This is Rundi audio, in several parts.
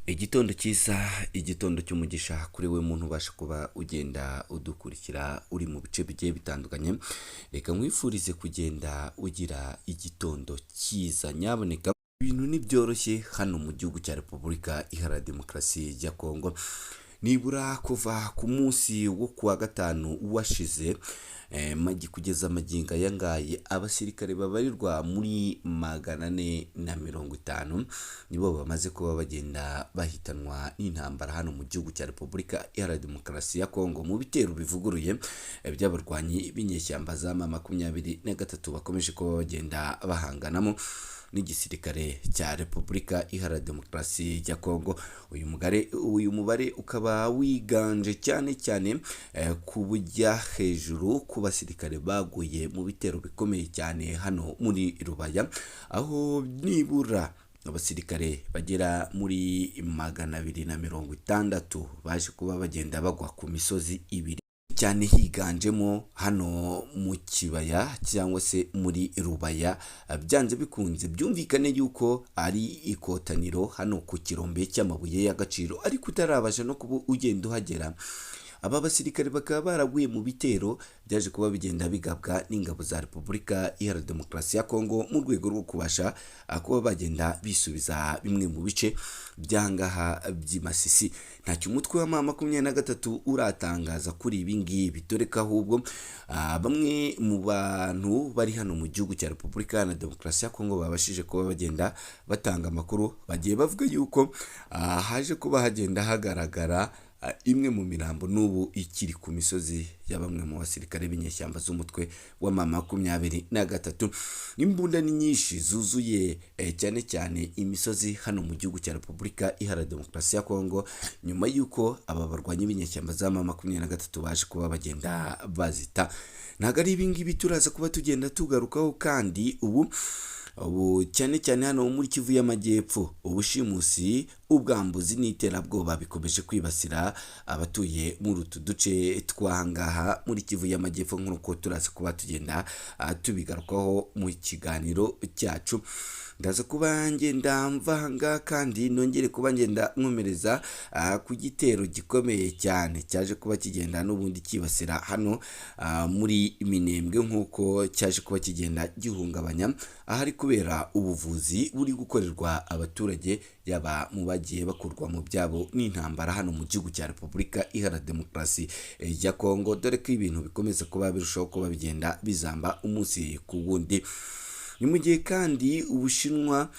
Igitondo cyiza, igitondo cy'umugisha kuri we muntu ubasha kuba ugenda udukurikira uri mu bice bigiye bitandukanye, reka nkwifurize kugenda ugira igitondo cyiza. Nyaboneka ibintu ntibyoroshye hano mu gihugu cya Repubulika Iharanira Demokarasi ya Kongo. Nibura kuva ku munsi wo kuwa gatanu washize kugeza magingo aya ngaya, abasirikare babarirwa muri 450 nibo bamaze kuba bagenda bahitanwa n'intambara hano mu gihugu cya Repubulika Iharanira Demokarasi ya Kongo, mu bitero bivuguruye by'abarwanyi b'inyeshyamba za M23 bakomeje kuba bagenda bahanganamo n'igisirikare cya Repubulika Iharanira Demokarasi ya Kongo. Uyu mubare ukaba wiganje cyane cyane ku bujya hejuru ku basirikare baguye mu bitero bikomeye cyane hano muri Rubaya, aho nibura abasirikare bagera muri 260 baje kuba bagenda bagwa ku misozi ibiri, cyane higanjemo hano mu kibaya cyangwa se muri Rubaya. Byanze bikunze byumvikane yuko ari ikotaniro hano ku kirombe cy'amabuye y'agaciro, ariko utarabasha no kuba ugenda uhagera. Aba basirikare bakaba baraguye mu bitero byaje kuba bigenda bigabwa n'ingabo za Repubulika Iharanira Demokarasi ya Kongo mu rwego rwo kubasha kuba bagenda bisubiza bimwe mu bice by'ahangaha by'i Masisi. Ntacyo umutwe wa M23 uratangaza kuri ibi ngibi, dore ko ahubwo bamwe mu bantu bari hano mu gihugu cya Repubulika Iharanira Demokarasi ya Kongo babashije kuba bagenda batanga amakuru, bagiye bavuga yuko haje kuba hagenda hagaragara imwe mu mirambo n'ubu ikiri ku misozi ya bamwe mu basirikare b'inyeshyamba z'umutwe wa M23. Imbunda ni nyinshi zuzuye cyane cyane imisozi hano mu gihugu cya Repubulika Iharanira Demokarasi ya Kongo, nyuma y'uko aba barwanyi b'inyeshyamba za M23 baje kuba bagenda bazita. Ntabwo ari ibingibi turaza kuba tugenda tugarukaho kandi ubu cyane cyane hano muri Kivu y'Amajyepfo, ubushimusi, ubwambuzi n'iterabwoba bikomeje kwibasira abatuye muri utu duce tw'ahangaha muri Kivu y'Amajyepfo, nk'uko turaza kuba tugenda tubigarukaho mu kiganiro cyacu. Ndaza kuba ngenda mva ahangaha kandi nongere kuba ngenda nkomereza ku gitero gikomeye cyane cyaje kuba kigenda n'ubundi cyibasira hano muri Minembwe, nk'uko cyaje kuba kigenda gihungabanya ahari kubera ubuvuzi buri gukorerwa abaturage, yaba mu bagiye bakurwa mu byabo n'intambara hano mu gihugu cya Repubulika Iharanira Demokarasi ya Kongo, dore ko ibintu bikomeza kuba birushaho kuba bigenda bizamba umunsi ku wundi. Ni mu gihe kandi Ubushinwa,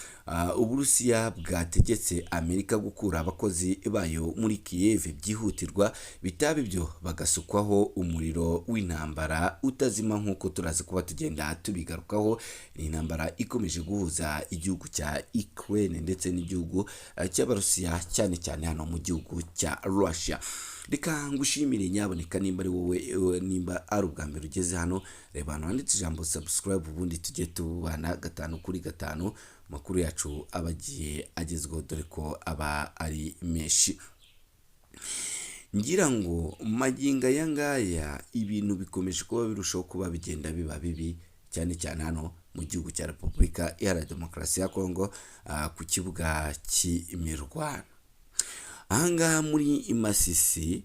Uburusiya bwategetse Amerika gukura abakozi bayo muri Kiev byihutirwa, bitaba ibyo bagasukwaho umuriro w'intambara utazima, nk'uko turaza kuba tugenda tubigarukaho. Ni intambara ikomeje guhuza igihugu cya Ukraine ndetse n'igihugu cy'Abarusiya, cyane cyane hano mu gihugu cya Russia. Reka ngushimire nyaboneka, nimba ari wowe, nimba ari ubwa mbere ugeze hano, reba ahantu handitse ijambo subscribe, ubundi tujye tubana gatanu kuri gatanu, amakuru yacu aba agiye agezweho, dore ko aba ari menshi. Ngira ngo magingo aya ngaya ibintu bikomeje kuba birushaho kuba bigenda biba bibi, cyane cyane hano mu gihugu cya Repubulika Iharanira Demokarasi ya Kongo, ku kibuga cy'imirwano ahangaha muri Masisi,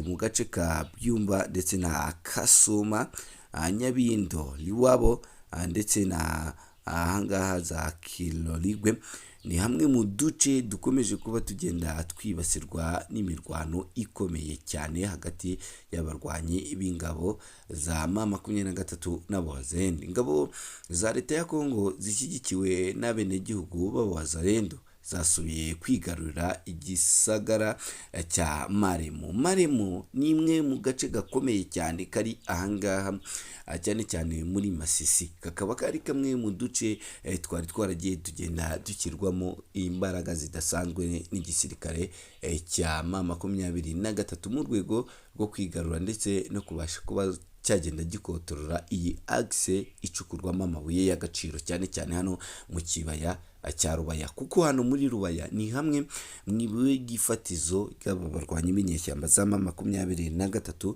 mu gace ka Byumba ndetse na Kasuma, Nyabindo, Iwabo ndetse na ahangaha za Kirorirwe, ni hamwe mu duce dukomeje kuba tugenda twibasirwa n'imirwano ikomeye cyane hagati y'abarwanyi b'ingabo za M23 n'Abawazalendo. Ingabo za leta ya Kongo zishyigikiwe n'abenegihugu b'Abawazalendo zasubiye kwigarurira igisagara cya Maremo. Maremo ni imwe mu gace gakomeye cyane kari ahangaha cyane cyane muri Masisi, kakaba kari kamwe mu duce twari twaragiye tugenda dushyirwamo imbaraga zidasanzwe n'igisirikare cya M23 mu rwego rwo kwigarura ndetse no kubasha kuba cyagenda gikotorora iyi axe icukurwamo amabuye y'agaciro, cyane cyane hano mu kibaya. cya Rubaya, kuko hano muri Rubaya ni hamwe mu ibuye ry'ifatizo ry'aba barwanyi b'inyeshyamba za M23,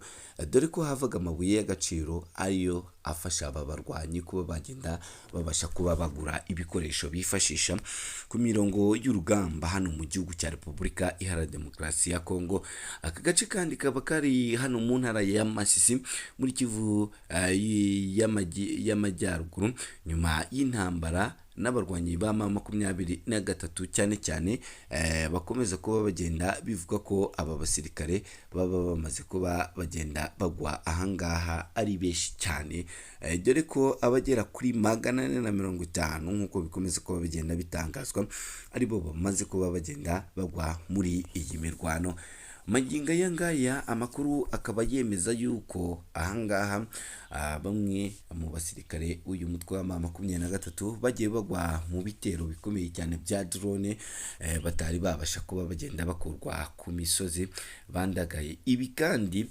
dore ko havaga amabuye y'agaciro ariyo afasha aba barwanyi kuba bagenda babasha kuba bagura ibikoresho bifashisha ku mirongo y'urugamba hano mu gihugu cya Repubulika Iharanira Demokarasi ya Kongo. Aka gace kandi kaba kari hano mu ntara ya Masisi muri Kivu y'Amajyaruguru, nyuma y'intambara n'abarwanyi ba M23 cyane cyane bakomeza kuba bagenda bivuga ko aba basirikare baba bamaze kuba bagenda bagwa ahangaha ari benshi cyane, dore ko abagera kuri 450 nk'uko bikomeza kuba bigenda bitangazwa aribo bamaze kuba bagenda bagwa muri iyi mirwano. Magingo aya ngaya amakuru akaba yemeza yuko ahangaha bamwe mu basirikare uyu mutwe wa M23 bagiye bagwa mu bitero bikomeye cyane bya drone, batari babasha kuba bagenda bakurwa ku misozi bandagaye. Ibi kandi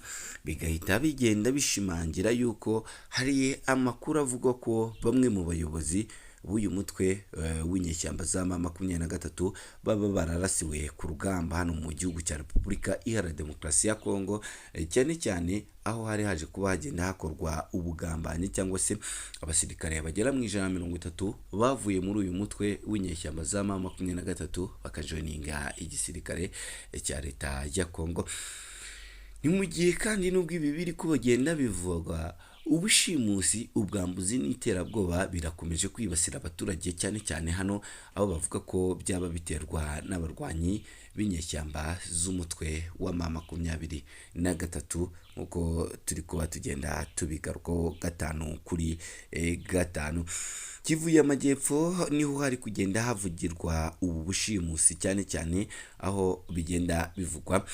bigahita bigenda bishimangira yuko hari amakuru avuga ko bamwe mu bayobozi b'uyu mutwe w'inyeshyamba za M23 baba bararasiwe ku rugamba hano mu gihugu cya Repubulika Iharanira Demokarasi ya Kongo, cyane cyane aho hari haje kuba hagenda hakorwa ubugambanyi cyangwa se abasirikare bagera mu 130 bavuye muri uyu mutwe w'inyeshyamba za M23 bakajoininga igisirikare cya leta ya Kongo. Ni mu gihe kandi nubwo ibi biri kubagenda bivugwa, ubushimusi, ubwambuzi n'iterabwoba birakomeje kwibasira abaturage cyane cyane hano aho bavuga ko byaba biterwa n'abarwanyi b'inyeshyamba z'umutwe wa M23 nk'uko turi kuba tugenda tubigarukaho gatanu kuri gatanu. Kivu y'Amajyepfo niho hari kugenda havugirwa ubu bushimusi cyane cyane aho bigenda bivugwa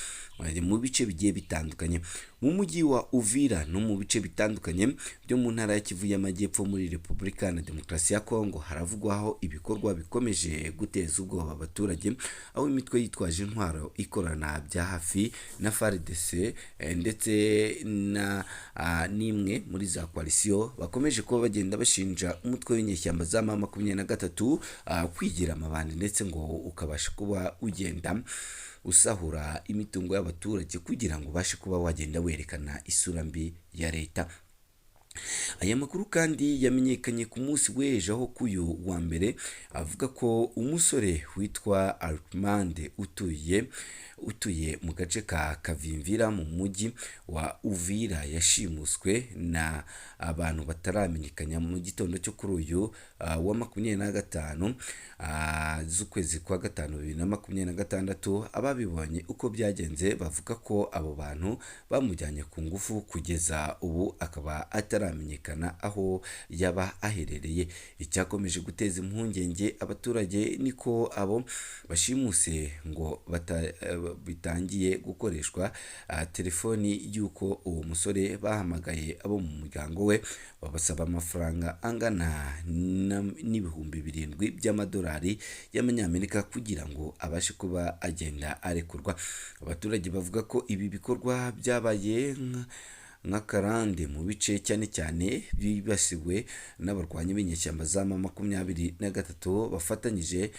mu bice bigiye bitandukanye mu mujyi wa Uvira no mu bice bitandukanye byo mu ntara ya Kivu y'Amajyepfo muri Repubulika na Demokarasi ya Kongo. Haravugwaho ibikorwa bikomeje guteza ubwoba abaturage, aho imitwe yitwaje intwaro ikorana bya hafi na FARDC ndetse na n'imwe muri za coalition bakomeje kuba bagenda bashinja umutwe w'inyeshyamba za M23 kwigira amabandi, ndetse ngo ukabasha kuba ugenda usahura imitungo y'abaturage kugira ngo ubashe kuba wagenda werekana isura mbi ya leta. Aya makuru kandi yamenyekanye ku munsi w'ejo aho k'uyu wa mbere, avuga ko umusore witwa Alpmande utuye mu gace ka Kavimvira mu mujyi wa Uvira yashimuswe na abantu bataramenyekana mu gitondo cyo kuri uyu wa 25 z'ukwezi kwa gatanu 2026. Ababibonye uko byagenze bavuga ko abo bantu bamujyanye ku ngufu, kugeza ubu akaba ataramenyekana aho yaba aherereye. Icyakomeje guteza impungenge abaturage niko abo bashimuse ngo bitangiye gukoreshwa telefoni y'uko uwo musore bahamagaye abo mu muryango we babasaba amafaranga angana n'7,000 by'amadolari y'amanyamerika kugira ngo abashe kuba agenda arekurwa. Abaturage bavuga ko ibi bikorwa byabaye nk'akarande mu bice cyane cyane byibasiwe n'abarwanyi b'inyeshyamba za M23 bafatanyije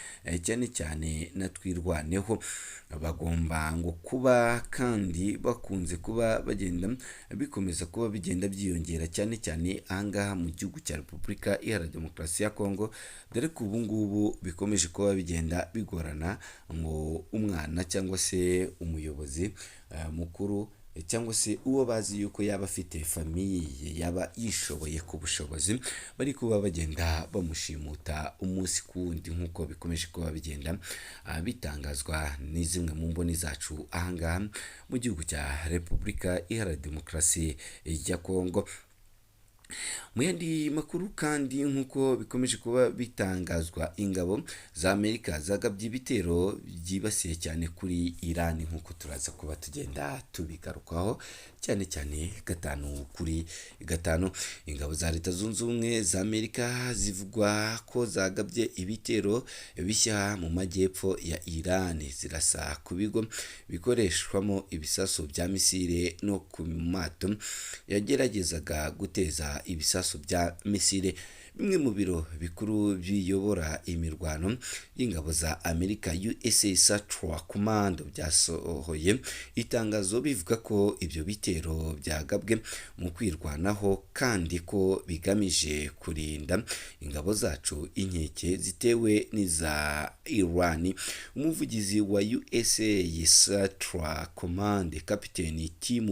cyane cyane na Twirwaneho. Bagomba ngo kuba kandi bakunze kuba bagenda bikomeza kuba bigenda byiyongera cyane cyane ahangaha mu gihugu cya Repubulika Iharanira Demokarasi ya Kongo, dore ko ubu ngubu bikomeje kuba bigenda bigorana ngo umwana cyangwa se umuyobozi mukuru cyangwa se uwo bazi yuko yaba afite famille yaba yishoboye ku bushobozi bari kuba bagenda bamushimuta umunsi ku wundi, nk'uko bikomeje kuba bigenda bitangazwa n'izimwe mu mboni zacu ahangaha mu gihugu cya Repubulika Iharanira Demokarasi ya Kongo. Mu yandi makuru kandi nk'uko bikomeje kuba bitangazwa, ingabo za Amerika zagabye ibitero byibasiye cyane kuri Iran, nk'uko turaza kuba tugenda tubigarukaho cyane cyane gatanu kuri gatanu. Ingabo za Leta Zunze Ubumwe za Amerika zivugwa ko zagabye ibitero bishya mu majyepfo ya Iran, zirasa ku bigo bikoreshwamo ibisasu bya misile no ku mato yageragezaga guteza ibisasu bya misile. Bimwe mu biro bikuru biyobora imirwano y'ingabo za Amerika, USA Central Command, byasohoye itangazo bivuga ko ibyo bitero byagabwe mu kwirwanaho kandi ko bigamije kurinda ingabo zacu inkeke zitewe n'iza Iran. Umuvugizi wa USA Central Command, Kapiteni Tim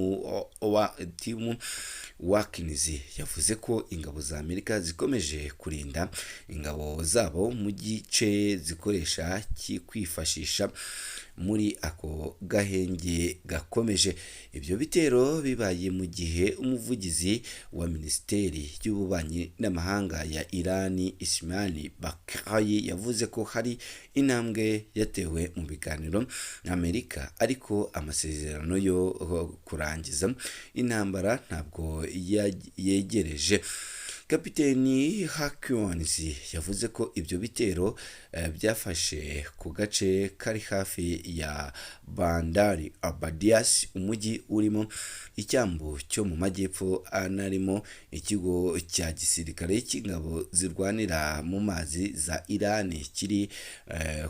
Watkins, yavuze ko ingabo za Amerika zikomeje kurinda ingabo zabo mu gice zikoresha kwifashisha muri ako gahenge gakomeje. Ibyo bitero bibaye mu gihe umuvugizi wa Minisiteri y'Ububanyi n'Amahanga ya Iran, Ismail Baqai, yavuze ko hari intambwe yatewe mu biganiro na Amerika, ariko amasezerano yo kurangiza intambara ntabwo yegereje. Kapiteni Hawkins yavuze ko ibyo bitero byafashe ku gace kari hafi ya Bandar Abbas, umujyi urimo icyambu cyo mu majyepfo anarimo ikigo cya gisirikare cy'ingabo zirwanira mu mazi za Iran kiri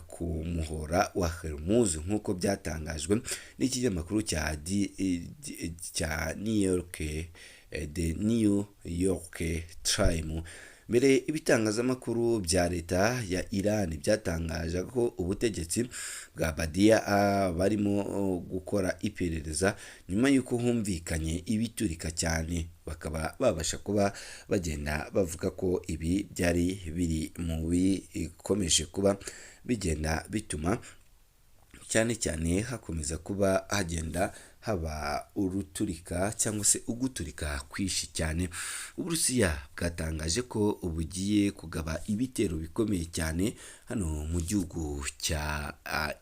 ku muhora wa Hormuz, nk'uko byatangajwe n'ikinyamakuru cya New York, The New York Times. Mbere ibitangazamakuru bya leta ya Iran byatangaje ko ubutegetsi bwa Badia barimo gukora iperereza nyuma y'uko humvikanye ibiturika cyane, bakaba babasha kuba bagenda bavuga ko ibi byari biri mu bikomeje kuba bigenda bituma cyane cyane hakomeza kuba hagenda haba uruturika cyangwa se uguturika kwinshi cyane. Uburusiya bwatangaje ko bugiye kugaba ibitero bikomeye cyane hano mu gihugu cya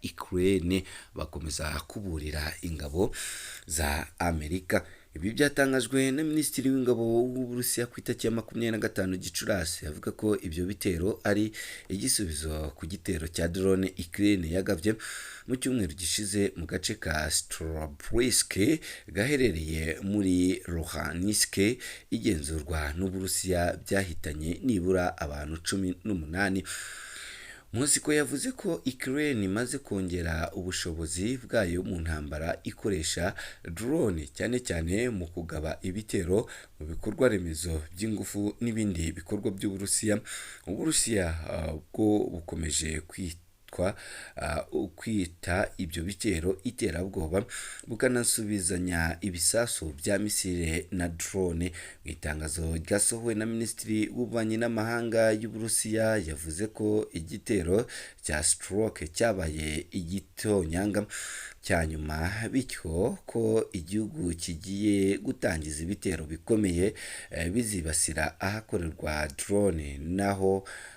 Ukraine, bakomeza kuburira ingabo za Amerika. Ibi byatangajwe na Minisitiri w'Ingabo w'Uburusiya ku itariki ya 25 Gicurasi, avuga ko ibyo bitero ari igisubizo ku gitero cya drone Ukraine yagabye mu cyumweru gishize mu gace ka Starobilsk gaherereye muri Luhansk igenzurwa n'Uburusiya, byahitanye nibura abantu 18. Moscow yavuze ko Ukraine imaze kongera ubushobozi bwayo mu ntambara ikoresha drone, cyane cyane mu kugaba ibitero mu bikorwa remezo by'ingufu n'ibindi bikorwa by'Uburusiya. Uburusiya bwo bukomeje kwita ibyo bitero iterabwoba, bukanasubizanya ibisasu bya misile na drone. Mu itangazo ryasohowe na Minisitiri w'Ububanyi n'Amahanga y'Uburusiya, yavuze ko igitero cya Stroke cyabaye igitonyanga cya nyuma, bityo ko igihugu kigiye gutangiza ibitero bikomeye bizibasira ahakorerwa drone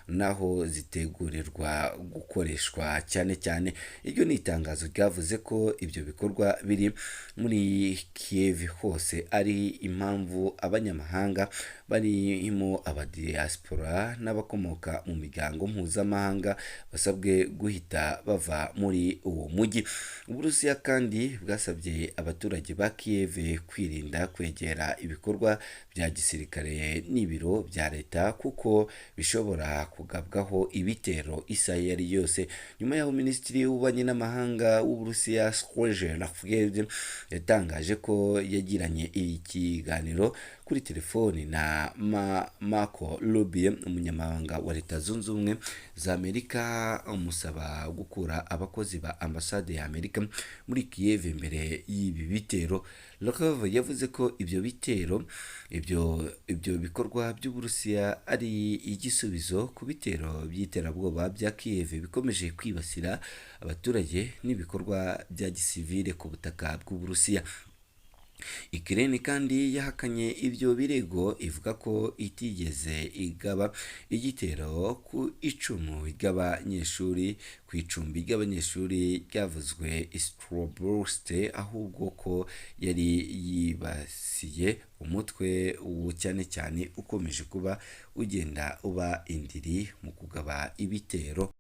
naho zitegurirwa gukoreshwa cyane cyane. Iryo ni itangazo ryavuze ko ibyo bikorwa biri muri Kiev hose ari impamvu abanyamahanga barimo abadiaspora n'abakomoka mu miryango mpuzamahanga basabwe guhita bava muri uwo mujyi. Uburusiya kandi bwasabye abaturage ba Kiev kwirinda kwegera ibikorwa bya gisirikare n'ibiro bya leta kuko bishobora kugabwaho ibitero isaha iyo ari yose. Nyuma y'aho Minisitiri w'Ububanyi n'Amahanga w'Uburusiya, Sergei Lavrov, yatangaje ko yagiranye ikiganiro kuri telefoni na Marco Rubio, umunyamabanga wa Leta Zunze Ubumwe za Amerika, amusaba gukura abakozi ba ambasade ya Amerika muri Kiev mbere y'ibi bitero. Lavrov yavuze ko ibyo bitero ibyo bikorwa by'Uburusiya ari igisubizo ku bitero by'iterabwoba bya Kiev bikomeje kwibasira abaturage n'ibikorwa bya gisivile ku butaka bw'Uburusiya. Ukraine kandi yahakanye ibyo birego, ivuga ko itigeze igaba igitero ku icumu ry'abanyeshuri ku icumbi ry'abanyeshuri ryavuzwe Starobilsk, ahubwo ko yari yibasiye umutwe cyane cyane ukomeje kuba ugenda uba indiri mu kugaba ibitero.